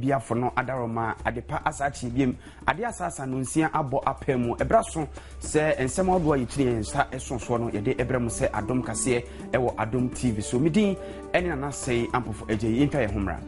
Biafo no adaworoma adepa asa akye biem. Ade asaasa nonsia abɔ apaa mu. Ɛberɛ aso sɛ nsɛm ahodoɔ a yɛkyiri yɛn nsa ɛso soɔ no yɛde ɛbrɛ mo sɛ Adom Kaseɛ ɛwɔ Adom TV so. Me din ɛne Nana Sɛn Ampofo Agyei. Yɛntwa yɛn ho mmra.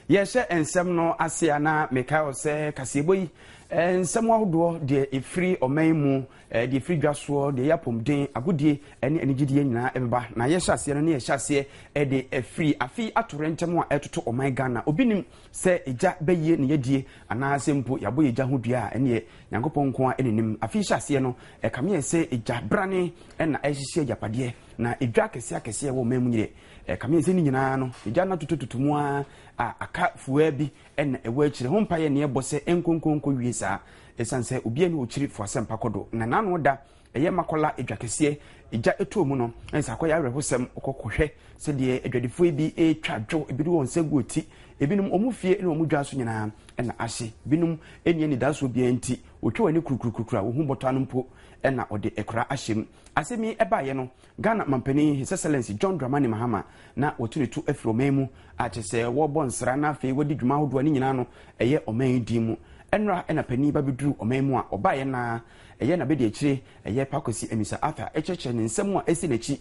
Yɛhyɛ nsɛm no ase a na mekae wɔ sɛ kaseɛbɔ yi nsɛm ahodoɔ deɛ ɛfiri ɔman mu deɛ ɛfiri dwa soɔ deɛ ɛyɛ apɔmuden agodie ne anigyedeɛ nyinaa ɛbɛba na yɛhyɛ aseɛ no ne yɛhyɛ aseɛ de afiri afe atoyerɛnkyɛm a ɛtoto ɔman Ghana obi nim sɛ egya bɛyie ne yɛdie anaasɛ mpo yɛabɔ yɛ gya ho dua a ɛneɛ Nyankopɔn nko ara na nim afe hyɛ aseɛ no ɛkame yɛ sɛ egya brane na ɛhyehyɛ agyapadeɛ na edwa akɛseɛ akɛseɛ ɛwɔ ɔman mu nyere Ɛkame sɛ ne nyinaa no, egya no atotototo mu ara a aka fuaa bi na ɛwɔ akyire. Ho mpaeɛ na yɛbɔ sɛ ɛnkonko nkɔwie saa, ɛsiane sɛ obiara nni ɔkyiri fo asɛmpa kɔ do. Na n'ano da ɛyɛ Makola edwa kɛseɛ egya ɛtɔɔ mu no, ɛne sɛ akɔyɛ awerɛhosɛm kɔ kɔhwɛ sɛdeɛ adwadifoɔ yi bi retwa dwo, ebi de wɔn nsa gu ɔti, ebinom wɔn fie ne wɔn dwa so nyinaa na ahye, binom nni anidasoɔ biara nti wɔtwa wɔn ani kurukurukurukuru a wɔhu bɔtɔ ano mpo na wɔde akura ahyɛ mu. Asɛm yi baeɛ no, Ghana manpanin His Excellency John Dramani Mahama na watu ne to afiri ɔman mu a kyerɛ sɛ wɔrebɔ nsra na afei wadi dwuma ahodoɔ a ne nyinaa no ɛyɛ ɔman yi din mu. Ɛnora na panin yi ba bɛduru ɔman mu a ɔbaeɛ no ara ɛyɛ n'abɛdiakyire ɛyɛ Pa Kwasi Amissah Arthur ɛkyerɛkyerɛ ne nsɛm a ɛsi n'akyi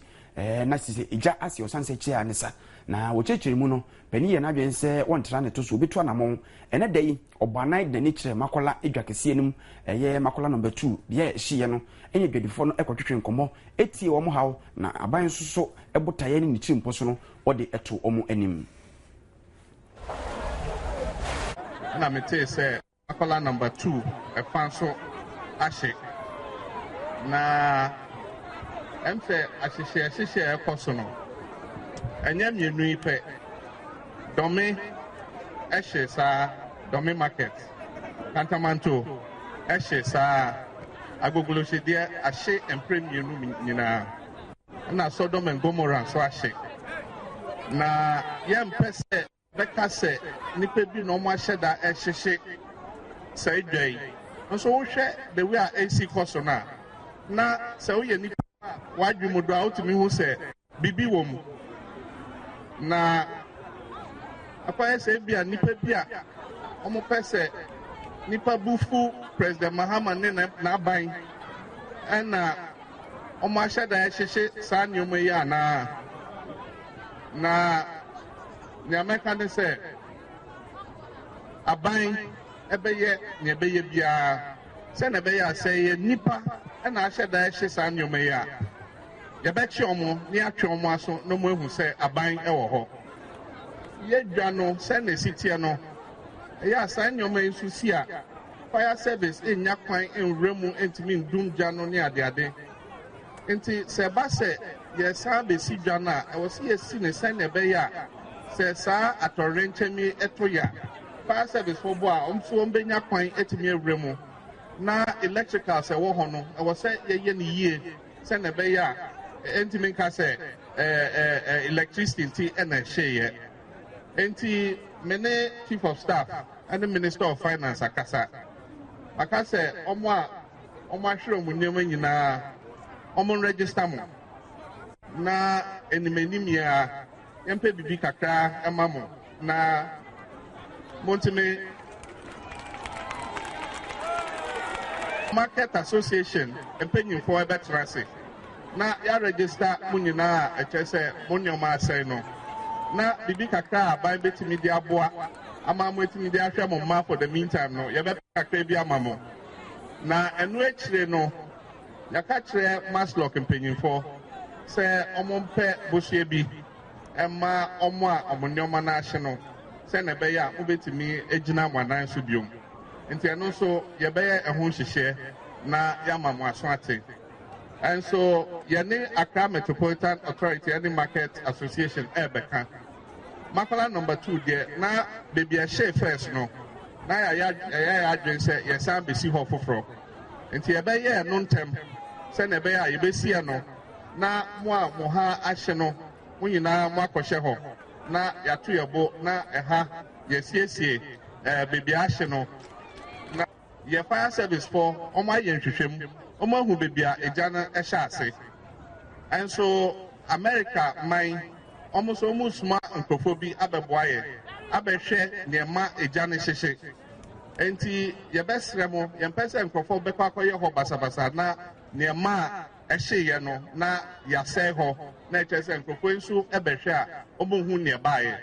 na kyerɛ sɛ egya ase ɔsan sɛ kyea ne sa na wɔkyerɛkyerɛ mu no panin yɛ n'adwene sɛ wɔntra ne to so ɔbɛtu anamɔn ɛnɛ da yi Ɔbɔ anan de n'ani kyerɛ Makola dwa kɛseɛ no mu, ɛyɛ Makola Nɔmba Tuu, beaɛ a ɛhyeeɛ no, ɛne adwadifoɔ no kɔtwetwe nkɔmmɔ, tie wɔn haw, na aban nso so botaeɛ ne ne tirimpɔ so no wɔde to wɔn anim. Ɛna metee sɛ Makola Nɔmba Tuu ɛfa nso ahye, na ɛm sɛ ahyehyeɛhyehyeɛ a ɛkɔ so no, ɛnyɛ mmienu yi pɛ. Dɔme hye saa, Dɔme market, Kantamanto hye saa, Agbogbloshie ahye mprɛ mmienu nyinaa, ɛna Sodom and Gomorrah nso ahye. Na yɛmpɛ sɛ bɛka sɛ nnipa bi na wɔahyɛ da rehyehye saa dwa yi. Nso wohwɛ the way a ɛresi kɔ so no a, na sɛ woyɛ nipa a w'adwene mu dɔ a, wotumi hu sɛ Biribi wɔ mu. Na akɔyɛ sɛ ebia nnipa bi a wɔpɛ sɛ nnipa bu fu President Mahama ne n'aban ɛna wɔahyɛ da ɛhyehye saa nneɛma yi anaa? Na nea mɛka ne sɛ aban ɛbɛyɛ nea ɛbɛyɛ biara sɛnea ɛbɛyɛ a sɛ ɛyɛ nnipa ɛna ahyɛ da ɛhye saa nneɛma yi a Yɛbɛkye wɔn na yɛatwe wɔn aso na wɔahu sɛ aban wɔ hɔ. Yɛ dwa no sɛnea ɛsi teɛ no, ɛyɛ a saa nneɛma yi nso si a, fire service nnya kwan nwura mu ntumi ndum gya no ne adeade. Nti sɛ ɛba sɛ yɛresan abɛsi dwa no a, ɛwɔ sɛ yɛsi no sɛnea ɛbɛyɛ a sɛ saa atɔwrɛnkyɛm yi to yɛ a, fire service foɔ bɔ a, wɔn nso wɔbɛnya kwan atumi awura mu. Na electricals a ɛwɔ hɔ no, ɛwɔ sɛ yɛyɛ no yie. Sɛnea ɛbɛyɛ a ɛntumi nka sɛ electricity nti na ɛhyeeɛ. Enti me ne Chief of Staff ne Minister of Finance akasa. Maka sɛ wɔn a wɔahwere wɔn nneɛma nyinaa wɔn register mo na anim anim yi ara yɛmpɛ biribi kakra ma mo na montumi Market Association mpanyimfoɔ bɛtena ase na yɛaregister mo nyinaa a ɛkyerɛ sɛ mo nneɛma asɛe no na biribi kakra a aban bɛtumi de aboa ama moatumi de ahwɛ mo mma for the meantime no yɛbɛpɛ kakra bi ama mo na ɛno akyire no yɛaka kyerɛ MASLOC mpanyimfoɔ sɛ wɔmpɛ bosea bi mma wɔn a wɔn nneɛma no ahye no sɛnea ɛbɛyɛ a mobɛtumi agyina mo anan so biom. Nti ɛno nso yɛbɛyɛ ɛho nhyehyɛɛ na yɛama mo aso ate. Nso yɛne Accra Metropolitan Authority ne Market Association ɛrebɛka. Makola number 2 deɛ na baabi a ɛhyee first no na yɛayɛ yɛn adwene sɛ yɛsan bɛsi hɔ foforɔ. Nti yɛbɛyɛ ɛno ntɛm sɛnea ɛbɛyɛ a yɛbɛsi ɛno na mo a mo ha ahye no mo nyinaa moakɔhyɛ hɔ na yɛato yɛn bo na ɛha yɛasiesie ɛɛ baabi a ahye no na. Yɛ fire service foɔ wɔn ayɛ nhwehwɛmu, wɔn ahu baabi a egya no hyɛ ase. Nso America man wɔn nso wɔn resoma nkurɔfoɔ bi abɛboa yɛ abɛhwɛ nea ɛma egya no hyehye. Enti yɛbɛsrɛ mo, yɛmpɛ sɛ nkurɔfoɔ bɛkɔ akɔyɛ hɔ basabasa na nea ɛma ɛhyeeɛ no na yɛasɛe hɔ na ɛkyerɛ sɛ nkurɔfoɔ yi nso bɛhwɛ a wɔnhu nea ɛbaeɛ.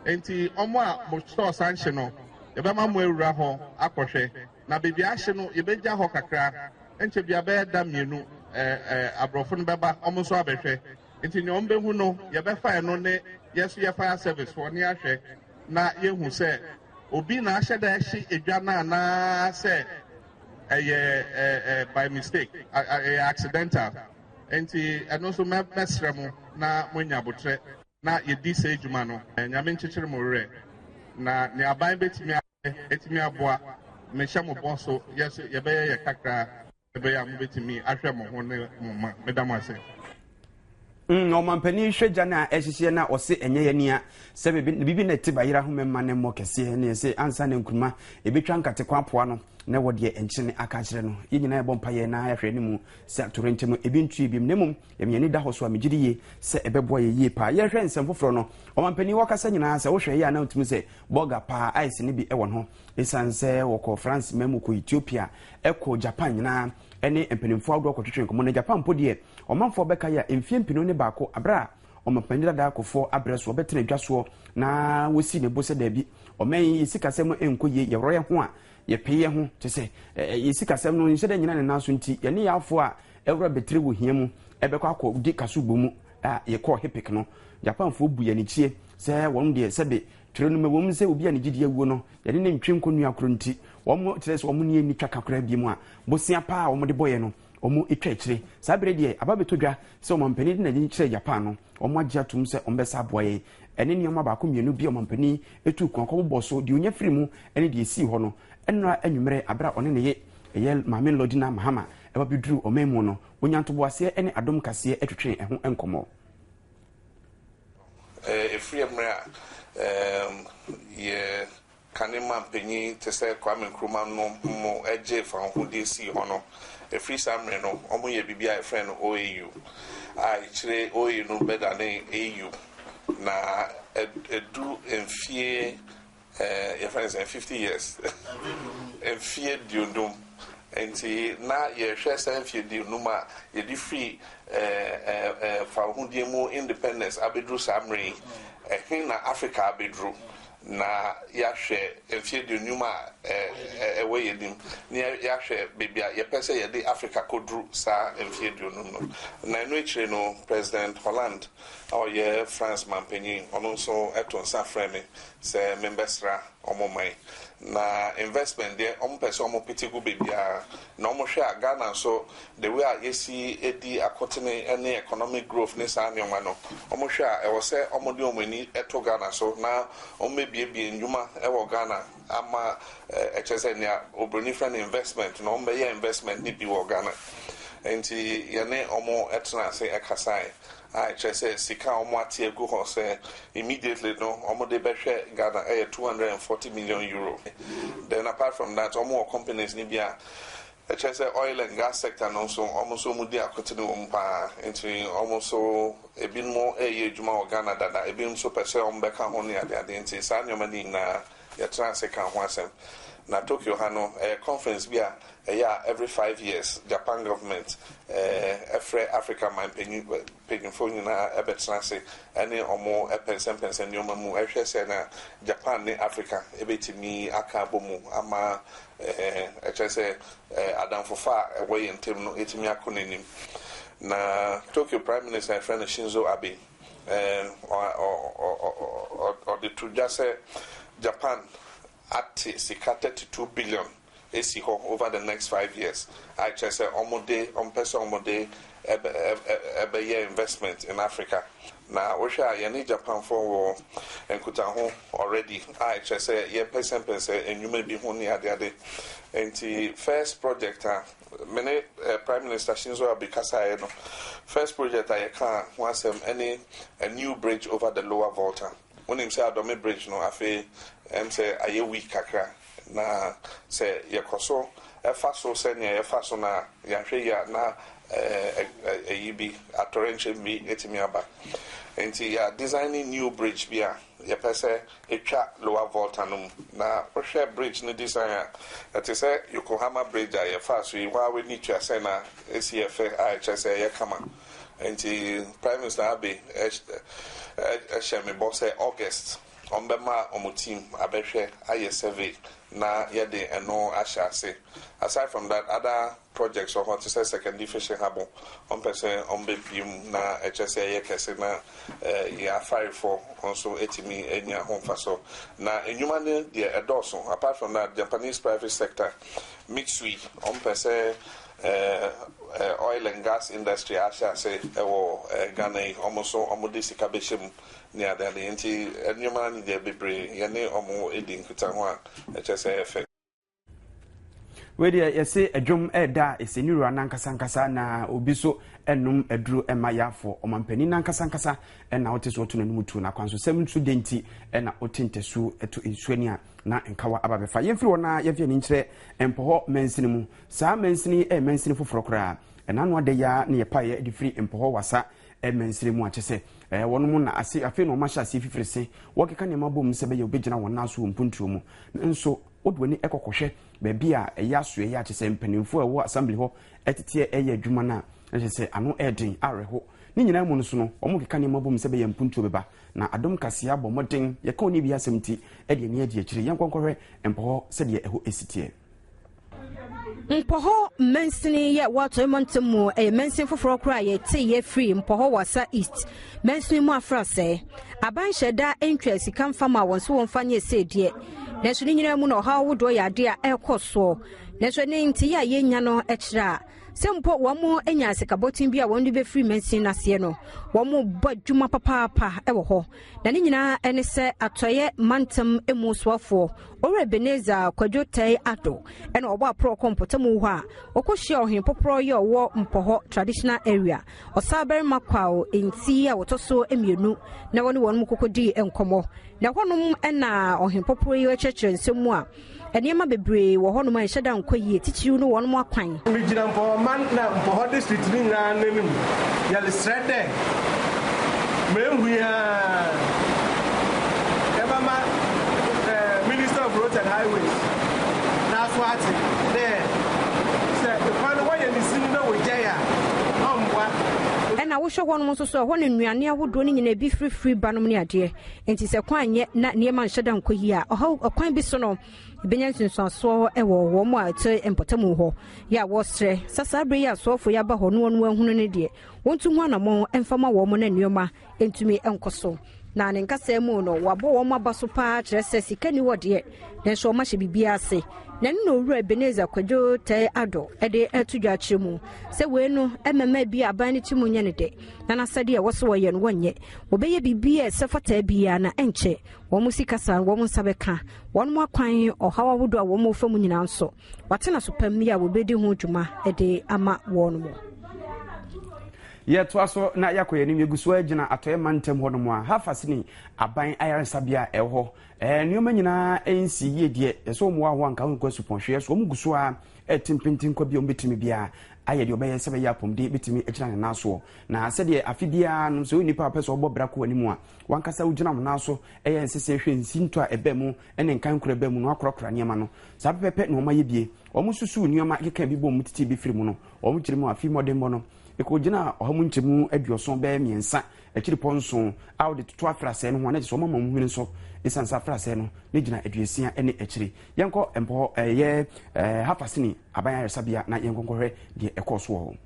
Enti wɔn a mo stores anhye no, yɛbɛma mo awura hɔ akɔhwɛ. Na baabi a ahye no, yɛbɛgya hɔ kakra. Ɛnkyɛ biara bɛyɛ da mmienu, ɛɛ, aborɔfo no bɛba, wɔn nso abɛhwɛ. Nti nea wɔbɛhu no, yɛbɛfa ɛno ne yɛn nso yɛ fire service foɔ ne ahwɛ na yɛhu sɛ obi na ahyɛ da ahye edwa no anaasɛ ɛyɛ ɛɛ by mistake, ɛyɛ accidental. Nti ɛno nso mɛsrɛ mo na moanya abotrɛ na yɛdi saa adwuma no. Nyame nkyekyere mo werɛ na nea aban bɛtumi ayɛ atumi aboa, mehyɛ mo bɔ so, yɛ nso yɛbɛyɛ yɛ kakra ɛbɛyɛ a mobɛtumi ahwɛ mo ho ne mo mma. Meda mo ase. Ɔmampanin hwɛ gya no a ɛhyehyeɛ na ɔse ɛnyɛ yɛ nea sɛ biribi na ɛte bayera ho mɛma ne mmɔ kɛseɛ ne ɛsɛ ansa na nkuruma ɛbɛtwa nkate kwan apoa no na ɛwɔ deɛ nkyene aka akyerɛ no. Yɛn nyinaa yɛbɔ mpaeɛ na yɛahwɛ ne mu sɛ atoyerɛnkyɛm no ebi nto yɛ biom na mmom yɛn ani da hɔ so a megye di yie sɛ ɛbɛboa yɛ yie paa. Yɛhwɛ nsɛm foforɔ no, ɔmampanin wɔkasa nyinaa sɛ wohwɛ yɛ a na wotumi sɛ bɔga paa ice no bi wɔ ne ho ɛsiane sɛ wɔkɔ France ma mu kɔ Ethiopia ɛkɔ Japan nyinaa ɛne mpanimfoɔ ahodoɔ kɔtwetwe nkɔmmɔ na Japan mpo deɛ ɔmanfoɔ bɛka yɛ a mfie mpinu ne baako aberɛ a ɔmampanin dada Kufuor abrɛ so ɔbɛtena dwa soɔ na wɔsi ne bo sɛ daabi ɔman yi yɛ sikasɛm nkɔ yie yɛworɔ yɛ ho a yɛpee yɛ ho kyɛ sɛ yɛ sikasɛm no nhyɛ dɛ nyina ne nan so nti yɛne yɛafoɔ a ɛwura bɛtire wɔ hia mu ɛbɛkɔ akɔ di kaso bɔ mu a yɛkɔɔ HIPC no Japanfoɔ bu yɛn kyie sɛ wɔn deɛ sɛbe twerɛ no mɛwɔ mu sɛ obi a ne gyidi awuo no yɛne ne ntwe nkɔ nua koro nti wɔn kyerɛ sɛ wɔn ne yɛn ni twaka koraa bi mu a bosea paa a wɔn de bɔyɛ no wɔn atwa akyire. Saa bere deɛ aba bɛtɔ dwa sɛ ɔmampanin de n'ani kyerɛ Japan no, wɔn agye atom sɛ wɔbɛsa aboa yɛn. Ɛne nneɛma baako mmienu bi a ɔmampanin tuu kwan kɔbobɔɔ so, deɛ ɔnya firii mu ne deɛ ɛsii hɔ no. Nnora anwummerɛ aberɛ a ɔne ne ye ɛyɛ Maame Lordina Mahama ɛba bɛduruu ɔman mu no, wɔnyaa ntoboaseɛ ne adom kaseɛ twetwee ɛho nkɔmmɔ. Ɛfiri mmerɛ a yɛ Kane mampanyin te sɛ Kwame Nkrumah no mo gyee fawohodie sii hɔ no, ɛfiri saa mmerɛ no wɔn yɛɛ biribi a yɛfrɛ no OAU a akyire OAU no bɛdanee AU na ɛdu mfie yɛfrɛ no sɛn 50 years mfie duonum nti na yɛhwɛ saa mfie duonum a yɛde firi fawohodie mu independence abɛduru saa mmerɛ yi ɛhe na Africa abɛduru na yɛahwɛ mfe aduonum a ɛwɔ yɛn anim, na yɛahwɛ baabi a yɛpɛ sɛ yɛde Africa kɔduru saa mfe aduonum no. Na ɛno akyire no, President Hollande a ɔyɛ France manpanyin, ɔno nso to nsa frɛɛ me sɛ membɛsra wɔn man. Na investment deɛ, wɔpɛ sɛ wɔpete gu baabiara. Na wɔhwɛ a, Ghana nso, the way a yɛsi di akotene ne economic growth ne saa nneɛma no, wɔhwɛ a ɛwɔ sɛ wɔde wɔn ani to Ghana so na wɔbɛbuebue nnwuma wɔ Ghana ama ɛkyerɛ sɛ nea oburoni frɛ no investment no, wɔbɛyɛ investment no bi wɔ Ghana. Nti yɛne wɔn tena ase kasae a ɛkyerɛ sɛ sika a wɔate agu hɔ sɛ immediately no wɔde bɛhwɛ Ghana ɛyɛ 240 million euro. Then apart from that, wɔwɔ companies no bi a Ɛkyerɛ sɛ oil and gas sector no nso wɔn nso wɔn di akotene wɔ mu paa nti wɔn nso ebinom reyɛ adwuma wɔ Ghana dada ebinom nso pɛ sɛ wɔn bɛka ho ne adeade nti saa nneɛma no nyinaa yɛtena ase ka ho asɛm. Na Tokyo ha no ɛyɛ conference bi a ɛyɛ a every 5 years Japan government ɛfrɛ Africa man mpanyinfoɔ nyinaa ɛbɛtena ase ɛne wɔn ɛpɛnsɛmpɛnsɛm nneɛma mu ɛhwɛ sɛ na Japan ne Africa ɛbɛtumi aka abɔ mu ama ɛkyerɛ sɛ adamfofa a ɛwɔ yɛn ntam no ɛtumi akɔ n'anim. Na Tokyo Prime Minister a yɛfrɛ no Shinzo Abe, ɔde to dwa sɛ Japan ate sika 32 billion esi hɔ over the next 5 years a ɛkyerɛ sɛ wɔde wɔmpɛ sɛ wɔde ɛbɛyɛ investment in Africa. Na wohwɛ a yɛne Japanfoɔ wɔ nkutaho already a ɛkyerɛ sɛ yɛpɛsɛmpɛsɛ nnwuma bi ho ne adeade. Nti first project a me ne Prime Minister Shinzo Abe kasaeɛ no, first project a yɛkaa ho asɛm ɛne a new bridge over the Lower Volta. Wonim sɛ Adome Bridge no afei sɛ ayɛ weak kakra. Na sɛ yɛkɔ so fa so sɛnea yɛfa so no a, yɛanhwɛ yie a na ayi bi, atɔrɛnkyɛm bi atumi aba. Nti yɛ designing new bridge bi a yɛpɛ sɛ ɛtwa Lower Volta no mu. Na wohwɛ bridge no design a, ɛte sɛ Yokohama bridge a yɛfaa so yi, waa w'ani tua sɛ na ɛsi yɛ fɛ a ɛkyerɛ sɛ ɛyɛ kama. Nti Prime Minister Abe hyɛ me bɔ sɛ August wɔbɛma wɔn team abɛhwɛ ayɛ survey na yɛde ɛno ahyɛ ase. Aside from that, other projects wɔ hɔ te sɛ Sekondi Fishing Harbour, wɔmpɛ sɛ wɔbɛbue mu na ɛkyerɛ sɛ ɛyɛ kɛse na yɛn afarefoɔ nso atumi anya ho mfasoɔ. Na nnwuma no deɛ ɛdɔɔso. Apart from that, Japanese private sector, Mitsui, wɔmpɛ sɛ oil and gas industry ahyɛ ase wɔ Ghana yi, wɔn nso wɔde sika bɛhyɛ mu ne adeade. Nti nneɛma no deɛ bebree yɛne wɔn di nkitaho a ɛkyerɛ sɛ ɛyɛ fɛ. Wei deɛ yɛse ɛdwom ɛɛda a ɛsɛ ne wura nankasa nkasa na obi so ɛnom aduro ɛma yaafoɔ. Ɔmampanin nankasa nkasa ɛna wote so ɔto n'anom tuo na akwansosɛm nso dɛn nti ɛna wote ntasuo ɛto nsuo ani a na nkawa aba bɛfa. Yɛmfiri hɔ na yɛmfa yɛn ani nkyerɛ Mpɔhɔ mansini mu. Saa mansini yi ɛyɛ mansini foforɔ koraa. Ɛna ano ada yi ara na yɛpaeɛ de firi Mpɔhɔ Wasa mansini mu a kyɛ sɛ wɔnom na ase afei na wɔn ahyɛ aseɛ fifiri se wɔkeka nneɛma bom sɛ ɛbɛyɛ wɔbɛgyina wɔn nan so wɔ mpuntuo mu. Nanso Wode w'ani kɔ kɔhwɛ baabi a ɛyɛ asoɛeɛ a kyerɛ sɛ mpanimfoɔ a ɛwɔ assembly hɔ teteɛ reyɛ adwuma no a, na kyerɛ sɛ ano yɛ den, awerɛho. Ne nyinaa mu no so no, wɔkeka nneɛma bom sɛ ɛbɛyɛ mpuntuo bɛba. Na Adom Kaseɛ abɔ mmɔden, yɛka ɔne bi asɛm nti, de ani adi akyire. Yɛnkɔ nkɔhwɛ Mpɔhɔ sɛdeɛ ɛhɔ si teɛ. Mpɔhɔ mansini yɛ wɔ Atɔe Mantam mu ɛyɛ mansin foforɔ koraa a yɛteeɛ firi Mpɔhɔ Wassa East mansini mu afrasɛɛ. Aban hyɛ da ntwaa sika mfa maa wɔn sɛ wɔmfa nyɛ sei deɛ, nanso ne nyinaa mu no ɔhaw ahodoɔ yɛ adeɛ a ɛrekɔ soɔ. Nanso ɛnɛ nteyɛ a yɛnya no kyerɛ a sɛ mpo wɔn anya sikabɔten bi a wɔn de bɛfiri mansin no aseɛ no, wɔn bɔ adwuma papaapa wɔ hɔ. Na ne nyinaa ne sɛ Atɔeɛ mantam mu soafoɔ Owura Ebenezer Kwadwo Tɛe Addo na ɔbɔ aporɔ kɔ mpɔtamu hɔ a ɔkɔhyia ɔhene poporɔ yɛ ɔwɔ Mpɔhɔ Traditional Area Ɔsaabarima Kwaw Nti a wɔtɔ so mmienu na wɔne wɔn mu kɔkɔdii nkɔmmɔ. Na ɛhɔnom na ɔhene poporɔ yi kyerɛkyerɛ nsɛm mu a Nneɛma bebree wɔ hɔnom a ɛnhyɛ da nkɔ yie, titiriw no wɔn akwan. Migyina Mpɔhɔman na Mpɔhɔ District ne nyinaa n'anim yɛreserɛ dɛ mehu yi ara yɛbɛma Minister of Roads and Highways n'aso atse dɛ sɛ kwan no wɔyɛ no sin na wogyae a ɔmmboa. Ɛna wohwɛ hɔnom nso so a, ɛhɔ na nnuane ahodoɔ no nyinaa bi firifiri ba nom ne adeɛ. Enti sɛ kwan nyɛ na nneɛma nhyɛ da nkɔ yie a, ɔhaw ɔkwan bi so no, ebenya nsunsuansoɔ wɔ wɔn a ɛte mpɔtam hɔ yɛ a wɔsrɛ sɛ saa berɛ yi a asoɔfoɔ yi aba hɔ no wɔn ahunu no deɛ, wɔntu ho anammɔn mfa ma wɔn na nneɛma ntumi nkɔ so. Na ne nkasa mu no, wɔabɔ wɔn aba so paa kyerɛ sɛ sika ni hɔ deɛ, nanso wɔahyɛ biribiara ase. Na ɛno na Owura Ebenezer Kwadwo Tɛe Addo de ato dwa akyerɛ mu sɛ wei no mmɛma bi a aban no ti mu nyɛ no dɛ na n'asɛdeɛ a ɛwɔ sɛ wɔyɛ no wɔnyɛ. Wɔbɛyɛ biribi a ɛsɛ fata biara na ɛnkyɛ wɔn sika saa no wɔn nsa bɛka. Wɔn akwan ɔhaw ahodoɔ a wɔrefa mu nyinaa nso, wɔatena so pam yi a wɔbɛdi ho dwuma de ama wɔn mo. Yɛtoa so na yɛakɔ yɛn anim. Yɛgu so ara gyina Atɔeɛ Mantam hɔnom a Hafasini Aban Ayaresabea a ɛwɔ hɔ. Ɛɛ nneɛma nyinaa nsi yie deɛ, ɛsɛ wɔn wɔ hɔ a nka wɔnkɔ asupɔn hwɛ so. Wɔn gu so ara ɛte mpintin kwa bi a wɔbɛtumi biara ayɛ deɛ wɔbɛyɛ sɛ bɛyɛ apɔmuden bɛtumi agyina ne nan soɔ. Na sɛdeɛ afe biara no sɛ woyɛ nipa a wopɛ sɛ wɔbɔ bra kɔ anim a, wankasa wogyina wo nan so yɛ nsesɛe hwɛ nsintɔ a ɛbaa mu ne nkankoro a ɛbaa mu no akorakora nneɛma no. Saa pɛpɛpɛ na wɔayɛ bie. Wɔsusuw nneɛma keka bi bom tete bi firi mu no, wɔkyerɛ mu afe mmɔdenbɔ no ɛkɔgyinaa ɔha mu nkyɛmu aduɔson bɛyɛ mmiɛnsa akyiripɔ nson a wɔde toto afrasɛɛ no ho a na kyerɛ sɛ wɔama wɔn hwene so ɛsiane sɛ afrasɛɛ no ne gyina aduosia ne akyiri. Yɛnkɔ mpɔ ɛyɛ Hafasini aban ayaresabea na yɛnkɔ nkɔhwɛ deɛ ɛkɔɔ so wɔ hɔ.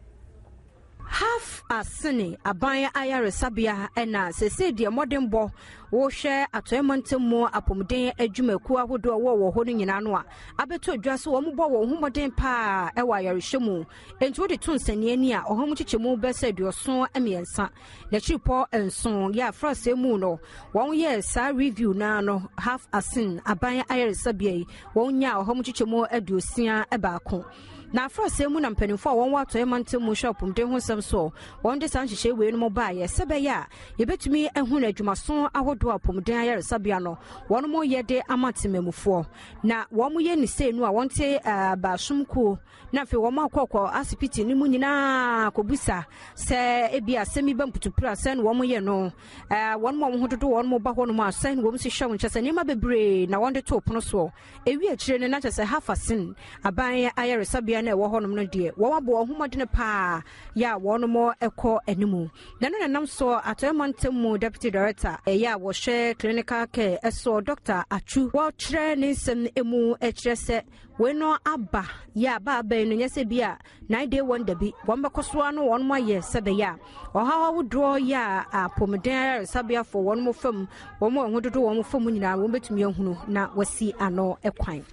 Half Asene aban ayaresabea na seesei deɛ mmɔdenbɔ wohwɛ Atɔeɛ mantam mu apɔmuden adwumakuo ahodoɔ a wɔwɔ hɔ no nyinaa no a abɛtɔ dwa sɛ wɔn bɔ wɔn ho mmɔden paa wɔ ayarehwɛ mu. Enti wode to nsɛnniɛ ni a ɔha mu kyekyɛmu bɛsɛ 73 n'akyiripɔ nson yɛ afrasɛɛ mu no wɔn yɛɛ saa review naa no Half Asen aban ayaresabea yi wɔn nyaa ɔha mu kyekyɛmu 61. Na afrasɛɛ mu na mpanimfoɔ a wɔn wɔ Atɔeɛ Mantam mu hwɛ apɔmuden ho nsɛm soɔ, wɔn de saa nhyehyɛe wei nom baeɛ sɛ ɛbɛyɛ a yɛbɛtumi ahunu adwumaso ahodoɔ a apɔmuden ayaresabea no wɔn yɛ de ama temanmufoɔ. Na wɔn yɛ ne sei no a wɔn te baasom kuo na afei wɔn akɔkɔ asipiti no mu nyinaa kɔbusa sɛ ebi asɛm bi ba mputupuru a sɛn na wɔn yɛ no wɔn a wɔn ho dodo wɔn ba hɔ nom a sɛn na wɔn si hwɛ wɔn kyɛ sɛ nneɛma bebree na wɔn de to pono soɔ. Ewi akyire no na kyɛ sɛ Hafasin aban ayaresabea no a ɛwɔ hɔnom no deɛ wɔn abɔ wɔn ho mmɔdene paa yɛ a wɔn kɔ anim. Na ɛno na ɛnam soɔ Atɔeɛ Mantam mu Deputy Director ɛyɛ a wɔhwɛ Clinical Care soɔ Dɔkta Atsu wɔkyerɛ ne nsɛm mu kyerɛ sɛ wei no aba yɛ a ba aba yi no nyɛ sɛ bi a nine day wonder bi wɔn bɛkɔ so ano wɔn ayɛ sɛ bɛyɛ a ɔhaw ahodoɔ yɛ a apɔmuden ayaresabeafoɔ wɔn fam wɔn a ɛho dodo wɔn fam nyinaa wɔn bɛtumi ahunu na wɔasi ano kwan.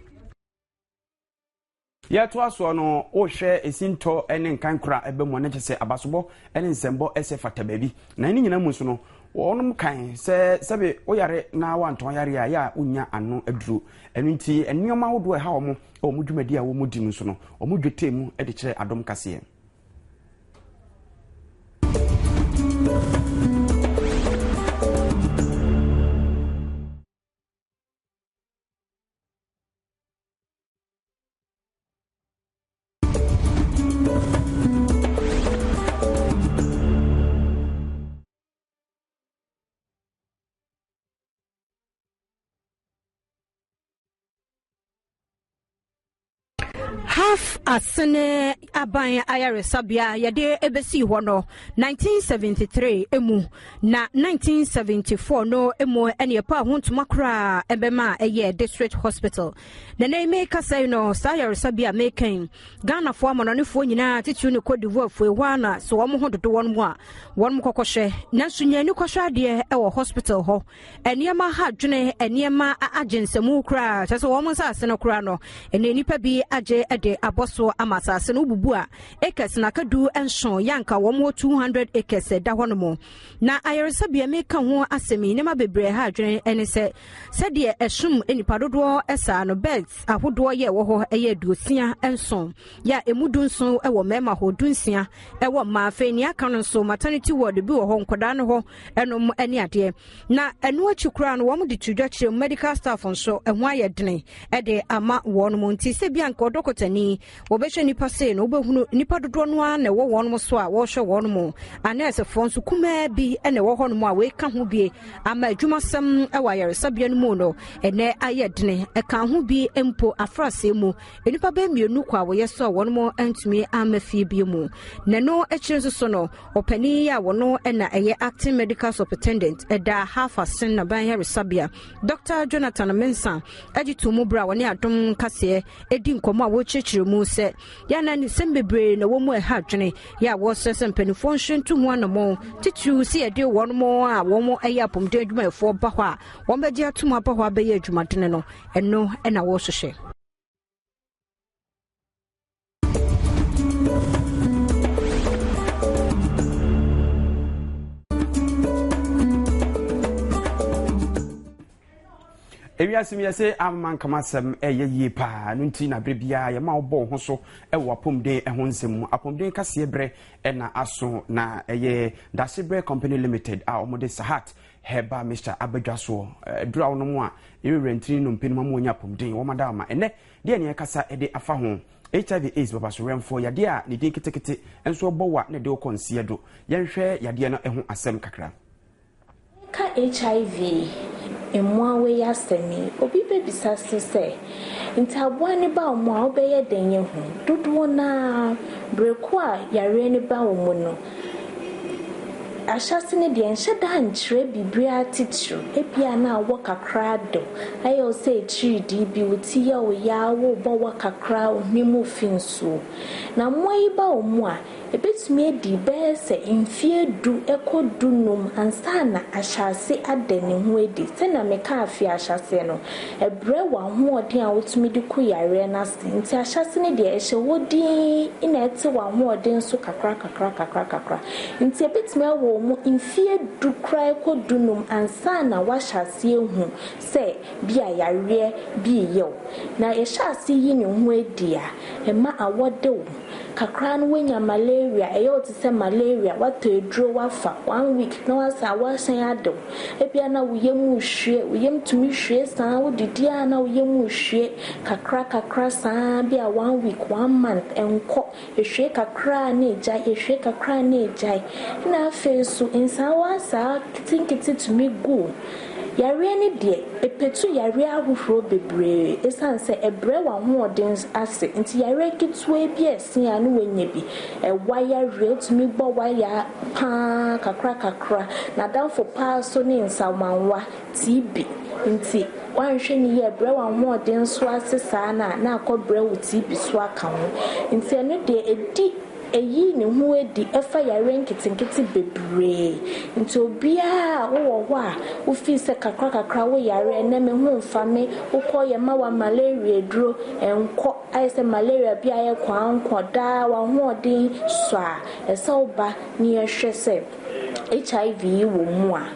Yɛtoa soɔ no, wohwɛ esintɔ ne nkankora a ɛba mu a, na kyerɛ sɛ abasobɔ ne nsɛmbɔ sɛ fata baabi. Na ne nyinaa mu nso no, wɔnom kan sɛ sɛbe woyare na woantɔn yare a, yɛ a wonnya ano aduro. Ɛno nti, nneɛma ahodoɔ a ɛha wɔn wɔ wɔn dwumadi a wɔdi no nso no, wɔdwetɛ mu de kyerɛ adom kaseɛ. Half Asene aban ayaresabea a yɛde ebesii hɔ no 1973 mu na 1974 no mu ɛne ɛpa ho ntoma koraa ɛbɛma ɛyɛ district hospital. Na nnɛ yi mekasa yi no, saa ayaresabea a meka yi, Ghanafoɔ amanɔnefoɔ nyinaa titiriw ne Cote d'Ivoirefoɔ ɛhɔ ara na sɛ wɔn ho dodo wɔn a wɔn kɔkɔhwɛ. Nanso nya ani kɔhwɛ adeɛ wɔ hospital hɔ. Nneɛma ha adwene, nneɛma agye nsamu koraa, kyerɛ sɛ wɔn nsaase no koraa no, ɛnna nnipa bi agye de abɔ so ama asaase no wobubu a acres na aka 17 yɛ anka wɔn wɔ 200 acres ɛda hɔ nom. Na ayaresabea meka ho asɛm yi, nneɛma bebree ha adwene ne sɛ Sɛdeɛ ɛsom nnipa dodoɔ saa no, beds ahodoɔ yɛ ɛwɔ hɔ yɛ 67, yɛ a ɛmu 17 wɔ mmarima hɔ, 16 wɔ mmaa. Afei nea aka no nso, maternity ward bi wɔ hɔ, nkwadaa no hɔ nom ne adeɛ. Na ɛno akyi koraa no, wɔn de to dwa kyerɛ mu medical staff nso ɛho ayɛ dene de ama wɔn mu. Nti sɛ bi anka ɔdɔkotani Wɔbɛhwɛ nnipa sei no, wobɛhunu nnipa dodoɔ no ara na ɛwɔ wɔn so a wɔrehwɛ wɔn mo. Anɛɛsefoɔ nso kumaa bi na ɛwɔ hɔnom a wei ka ho bie ama adwumasɛm wɔ ayaresabea no mu no ɛnɛ ayɛ dene. Ɛka ho bi mpo afrasɛɛ mu nnipa bɛyɛ mmienu kɔ a wɔyɛ so a wɔn mo antumi amma fie bio mu. Na ɛno akyire nso so no, ɔpanin yi a wɔno na ɛyɛ acting medical superintendent ɛda Half Asen Naban Ayaresabea, Dr. Jonathan Mensah agye too mu berɛ a wɔne Adom Kaseɛ di nkɔmmɔ a wɔrekyerɛkyerɛ mu sɛ yɛ na nsɛm bebree na ɛwɔ mu a ɛha adwene yɛ a wɔsrɛ sɛ mpanimfoɔ nhwɛ nto ho anammɔn titiriw sɛ yɛde wɔn a wɔn yɛ apɔmuden adwumayɛfoɔ ba hɔ a wɔbɛgye atom aba hɔ abɛyɛ adwumadene no ɛno na wɔrehwehwɛ. Ewiase mu yɛse ama nkama asɛm ɛyɛ yie paa no nti na berɛ biara yɛma wobɔ wo ho so wɔ apɔmuden ho nsɛm mu. Apɔmuden kaseɛ berɛ ɛna aso na ɛyɛ Dasebrɛ Company Limited a wɔde Sahat Herbal Mixture abadwa soɔ. Aduru a wonom a ɛwurawura ntini nnompe no ma mu wɔnya apɔmuden. Wɔn ada ama ɛnɛ deɛ ne yɛkasa de afa ho HIV AIDS babasowerɛmfoɔ yadeɛ a ne din ketekete nso ɛbɔ wo a na ɛde wokɔ nseɛ do. Yɛnhwɛ yadeɛ no ho asɛm kakra. Yɛreka HIV mmoawa yi asɛm yi, obi bɛbisa so sɛ, Nti aboa no ba wo mu a, wobɛyɛ dɛn ahu? Dodoɔ no ara, berɛ ko a yareɛ no ba wo mu no, ahyɛase no deɛ ɛnhyɛ da nkyerɛ biribiara titiriw. Ebia na awɔ kakra de wo, ayɛ wo sɛ atiridii bi, wo ti yɛ wo ya, worebɔ wa kakra, wo hwene mu refi nsuo. Na mmoa yi ba wo mu a, Ebetumi adi bɛyɛ sɛ mfeɛ du kɔ dunum ansa na ahyɛase ada ne ho adi. Sɛnea mekaa fi ahyɛaseɛ no, ɛbrɛ w'ahoɔden a wotumi de ko yareɛ no ase. Nti ahyɛase no deɛ, ɛhyɛ hɔ dinn na ɛte w'ahoɔden so kakra kakra kakra kakra. Nti ebetumi awɔ wo. wo mu mfeɛ du koraa kɔ dunum ansa na woahyɛ aseɛ ahu sɛ bi a yareɛ bi reyɛ wo. Na yɛhyɛ ase yi ne ho adi a, ɛma awɔ de wo. Kakra no woanya malaria, ɛyɛ wo te sɛ malaria, woatɔ aduro woafa, one week na woasan awɔ asan ade wo. Ebia na wo yam rehwie, wo yam tumi hwie saa, wodidi a na wo yam rehwie kakra kakra saa, bi a one week, one month, ɛnkɔ. Ehwie kakra a na egyae, ehwie kakra a na egyae. Ɛna afei nso nsaawa saa nketenkete tumi gu. Yareɛ no deɛ, ɛpatu yareɛ ahohorɔ bebree ɛsiane sɛ ɛbrɛ w'ahoɔden ase nti yareɛ ketewa bi a ɛsen a na woanya bi. Ɛwa yareɛ, wotumi bɔ wa ya pa ara kakra kakra. N'adamfo pa ara nso ne nsamanwa. TB nti woanhwɛ no yie a ɛbrɛ w'ahoɔden nso ase saa no a na akɔbrɛ wo TB so aka ho. Nti ɛno deɛ ɛdi ɛyi ne ho adi ɛfa yareɛ nketenkete bebree. Nti obiara a wowɔ hɔ a wofii sɛ kakra kakra wo yare ɛnɛ me ho mfa me, wokɔ yɛma wo malaria aduro ɛnkɔ, ayɛ sɛ malaria bi ayɛ kwankɔ daa w'ahoɔden sɔ a, ɛsɛ woba na yɛhwɛ sɛ HIV yi wɔ mu a,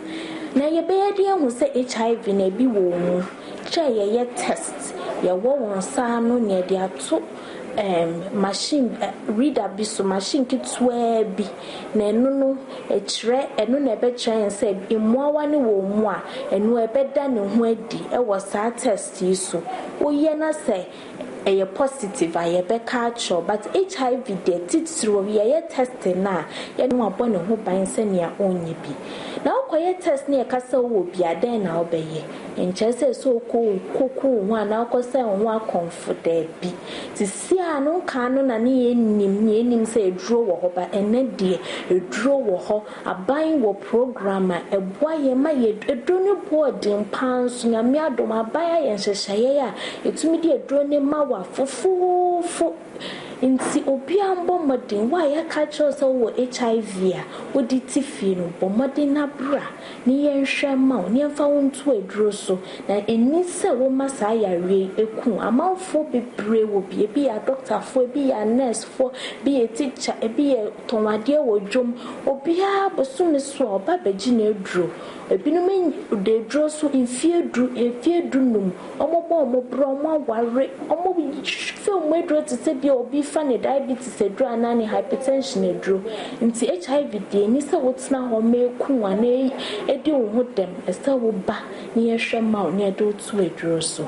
na yɛbɛyɛ de ahu sɛ HIV no ebi wɔ wo mu. Kyɛ yɛyɛ test, yɛwɔ wo nsa ano na yɛde ato ɛɛm machine reader bi so, machine ketewaa bi, na ɛno no ɛkyerɛ, ɛno na ɛbɛkyerɛ yɛn sɛ mmoawa no wɔ wo mu a, ɛno ɛbɛda ne ho adi wɔ saa test yi so. Woyɛ na sɛ ɛyɛ positive a yɛbɛka akyerɛ wo but HIV deɛ titiriw yɛyɛ testing no a yɛne wabɔ ne ho ban sɛnea ɔnyɛ bi. Na wokɔyɛ test na yɛka sɛ wowɔ bi a dɛn na wobɛyɛ? Nkyerɛ sɛ sɛ wokɔ kɔku wo ho anaa wokɔsɛe wo ho akɔmfo daabi. Sisi a no nkaa no na ne yɛnnim ne yɛnnim sɛ aduro wɔ hɔ but ɛnɛ deɛ aduro wɔ hɔ. Aban wɔ program a ɛboa yɛn ma yɛ aduro no boɔ den paa nso Nyame adom aban ayɛ nhyehyɛeɛ a yɛtumi de aduro no ma wo a fofoofo nti obiara mbɔ mmɔden wo a yɛaka akyerɛ wo sɛ wowɔ HIV a wode te fie no bɔ mmɔden na bra ne yɛnhwɛ mma wo ne yɛmfa wo nto aduro so Na ɛnni sɛ woma saa yareɛ yi ku wo. Amanfoɔ bebree wɔ bi, ebi yɛ adɔktafoɔ, ebi yɛ anɛɛsefoɔ, ebi yɛ tikya, ebi yɛ tɔn adeɛ wɔ dwam. Obiara bosome so a, ɔba bɛgye n'aduro. Ebinom da aduro so mfeɛ du, mfeɛ dunum. Wɔbɔ wɔn bra, wɔaware, wɔfa wɔn aduro te sɛ bi a obi fa ne diabetes aduro anaa ne hypertension aduro. Nti HIV deɛ, ɛnni sɛ wotena hɔ ma ɛku wo anaa ɛdi wo ho dɛm. Ɛsɛ sɛ woba na yɛhwɛ ma wo na yɛde wo to aduro so.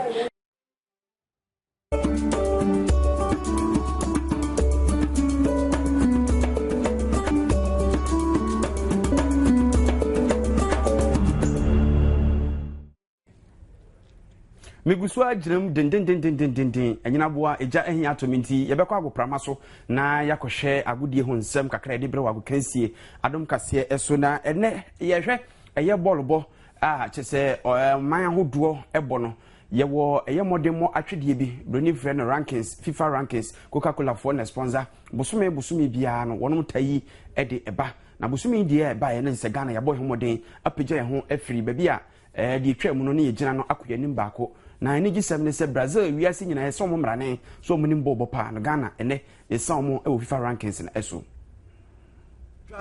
Megu so ara gyina mu dendendendendenden. Anyinaboa, egya ahi atɔ me nti, yɛbɛkɔ agoprama so na yɛakɔhwɛ agodie ho nsɛm kakra yɛde brɛ wɔ agokansie adom kaseɛ so. Na ɛnɛ yɛhwɛ ɛyɛ bɔɔlobɔ a kyɛ sɛ ɔman ahodoɔ bɔ no. Yɛwɔ ɛyɛ mmɔdemmɔ atwedeɛ bi, broni frɛ no rankings, FIFA rankings, Coca-Cola foɔ na sponsor. Bosome bosome biara no wɔnom ta yi de ɛba. Na bosome yi deɛ ɛbaeɛ no sɛ Ghana yɛabɔ yɛn ho mmɔden apagya yɛn ho afiri baabi a Ɛɛ, deɛ ɛtwaa mu no ne yɛgyina no akɔ yɛn anim baako. Na anigyesɛm ne sɛ Brazil wiase nyinaa yɛsɛ wɔn mmrane sɛ wɔn nim bɔɔlbɔ paa no Ghana ɛnɛ yɛsa wɔn wɔ FIFA rankings no so.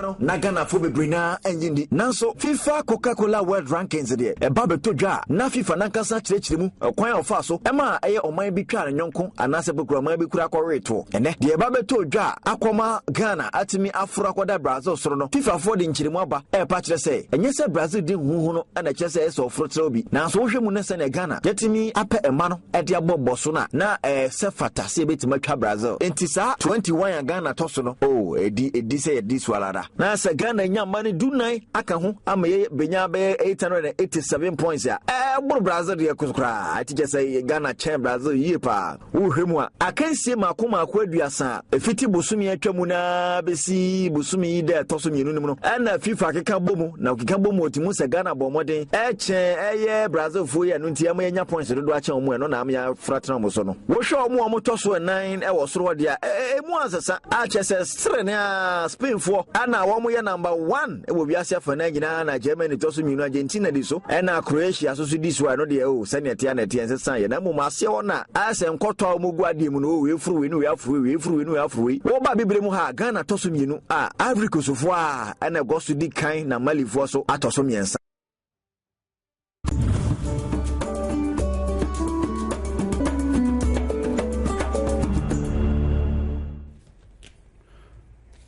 No, na Ghanafoɔ bebree no ara nnye nni. Nanso FIFA Coca-Cola World Rankings deɛ, ɛba bɛtɔ dwa a, na FIFA no ankasa kyerɛkyerɛ mu kwan a ɔfaa so maa ɛyɛ ɔman bi twaa ne yɔnko anaasɛ mpo kura ɔman bi kura kɔwee toɔ. Ɛnnɛ, deɛ ɛba bɛtɔɔ dwa a akɔma Ghana atumi aforo akɔda Brazil soro no, FIFAfoɔ de nkyerɛmu aba ɛrepa kyerɛ sɛ, ɛnyɛ sɛ Brazil di huhu no na ɛkyerɛ sɛ ɛyɛ sɛ ɔforo trɛw bi. Nanso wohwɛ mu na sɛnea Ghana yɛatumi apɛ mma no de abɔ bɔ so no a, na ɛsɛ fata sɛ yɛbɛtumi atwa Brazil. Enti saa 21 a Ghana tɔ so no, oh, ɛdi, ɛdi sɛ yɛdi so ara da. Na sɛ Ghana nya mma no dunan aka ho ama yɛbɛnya bɛyɛ 887 points a, ɛboro Brazil deɛ koraa. Ɛti kyɛ sɛ Ghana kyɛn Brazil yie paa. Wohwɛ mu a, akansie mmaako mmaako aduasa a ɛfiti bosome a atwa mu no ara bɛsi bosome yi da ɛtɔ so mmienu no mu no, ɛna FIFA keka bɔ mu, na ɔkeka bɔ mu ɔtumi sɛ Ghana bɔ mmɔden ɛkyɛn ɛyɛ Brazilfoɔ yi, ɛno nti ama yɛanya points dodoɔ akyɛn wɔn, ɛno na ama yɛafra tena wɔn so no. Wohwɛ wɔn a wɔtɔ so nnan wɔ soro hɔ deɛ a, ɛmu ansesa, a kyerɛ sɛ sere ne a Spainfoɔ ana. Ghana wɔn yɛ number one wɔ wiase afanan nyinaa na Germany tɔ so mmienu, Argentina di so, ɛna Croatia nso so di so a ɛno deɛ o sɛnea ɛteɛ na ɛteɛ nsesa yɛ na mmom aseɛ hɔ na ayɛ sɛ nkɔtɔ a wɔn gu adeɛ mu no o wei foro wei ne wei aforo wei wei foro wei ne wei aforo wei. Wɔba abibire mu ha a Ghana tɔ so mmienu a Ivory Coast foɔ a ɛna ɛgɔ so di kan na Malifoɔ so atɔ so mmiɛnsa.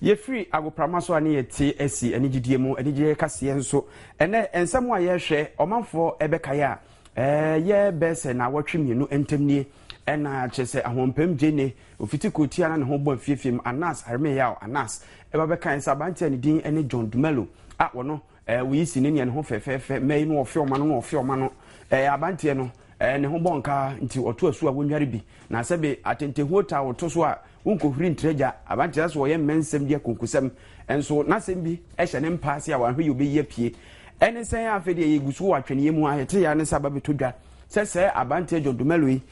Yɛfiri agoprama so a ne yɛte asi anigyedie mu, anigyeɛ kaseɛ nso. Ɛnɛ nsɛm a yɛrehwɛ ɔmanfoɔ ɛbɛkae a ɛyɛ bɛyɛ sɛ naawɔtwe mmienu ntam nie ɛna kyerɛ sɛ ahoɔmpam gyene ofiti kurotia na ne ho bɔ afiefiem Anas Aremeyaw Anas ɛba bɛkae sɛ aberanteɛ a ne din ne John Dumelo a wɔno Ɛɛ woyi si ne nea ne ho fɛfɛɛfɛ mma yi no ɔfe ɔma no na ɔfe ɔma no. Ɛɛ abanteɛ no ɛɛ ne ho bɔ nkaa nti ɔto asu a wonware bi. Na sɛbe atentehuo taa woto so a wonkɔhuri ntra gya. Abanteɛ sɛ ɔyɛ mmɛnsɛm di akonkusɛm. Nso n'asɛm bi hyɛ ne mpa ase a wanhwɛ yie ɔbɛyi apue. Ɛne sɛn a afei deɛ yɛgu so wɔ atwɛneɛ mu a yɛte yɛ ara ne sɛ aba bɛtɔ dwa sɛ sɛɛ abanteɛ John Dumelo yi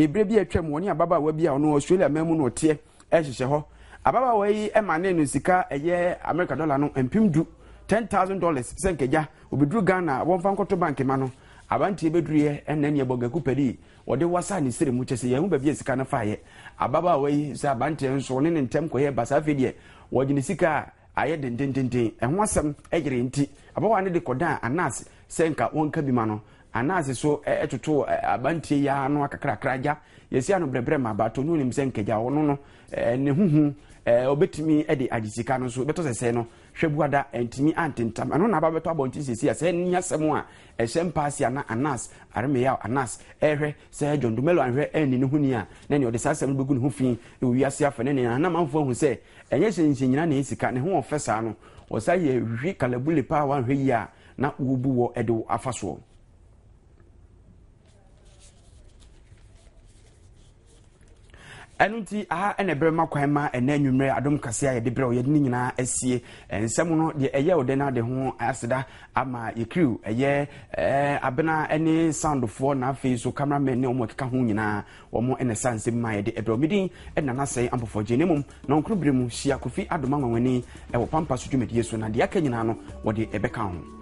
ɛberɛ bi a atwam wɔne ababaawa bi a ɔno Australia man mu na ɔteɛ ɛhyehyɛ hɔ. Ababaawa yi manee no sika ɛyɛ Amerika dɔla no 10,000, $10,000, sɛ nkagya obeduru Ghana a wɔmfa nkɔto bank ma no. Abanteɛ bɛduruiɛ ɛna ɛneɛ bɔgaku pɛdii wɔde wasaa ne siri mu kyɛ sɛ yɛnhu baabi a sika no faeɛ. Ababaawa yi sɛ abanteɛ nso ɔne ne ntɛm kɔyɛɛ basaa afei deɛ wɔgye ne sika a ayɛ dendendenden. Ɛho asɛm yeree nti ababaawa no de kɔdaa Anas sɛ nka wɔnka bi ma no. Anas so totoo abanteɛ yi ara ano akakrakra agya yɛsi ano brɛbrɛ ma abaatɔ no onim sɛ nkagya ɔno no ne ho hu ɔbɛtumi de agye sika no nso bɛtɔ sɛsɛ no hwɛ buada ntumi antentam ɛno na aba bɛtɔ abɔnten sɛsi a sɛ ne asɛm a ɛhyɛ mpaase ana Anas Aremeyaw Anas ɛhwɛ sɛ John Dumelo anhwɛ anni ne ho ni a na nea ɔde saa asɛm no bɛgu ne ho fi wɔ wiase afa ne nea na amanfoɔ ahu sɛ ɛnyɛ hyɛnhyɛn nyina na ɛyɛ sika ne ho ɔfɛ saa no ɔsa yɛ hwi kalabule paa wanhwɛ yie a na wobu wɔ de wo afa soɔ. Ɛno nti aha ɛna ɛbrɛ ma kwan ma ɛnɛ anwummerɛ adom kɛseɛ a yɛde brɛ wo yɛde ne nyinaa asie nsɛm no deɛ ɛyɛ wo dɛ no ade ho aseda ama yɛ crew ɛyɛ ɛɛ abena ne soundfoɔ na afei so cameraman ne wɔn ɛkeka ho nyinaa wɔn ɛna ɛsa nsɛm ma yɛde ɛbrɛ wo medin ɛna nasɛe ampɔfoɔ gye ne mmom na ɔnkoro berɛ mu hyia Kofi Adoma Nwanwani ɛwɔ Pampa so dwumadie so na deɛ aka nyinaa no wɔde ɛbɛka ho.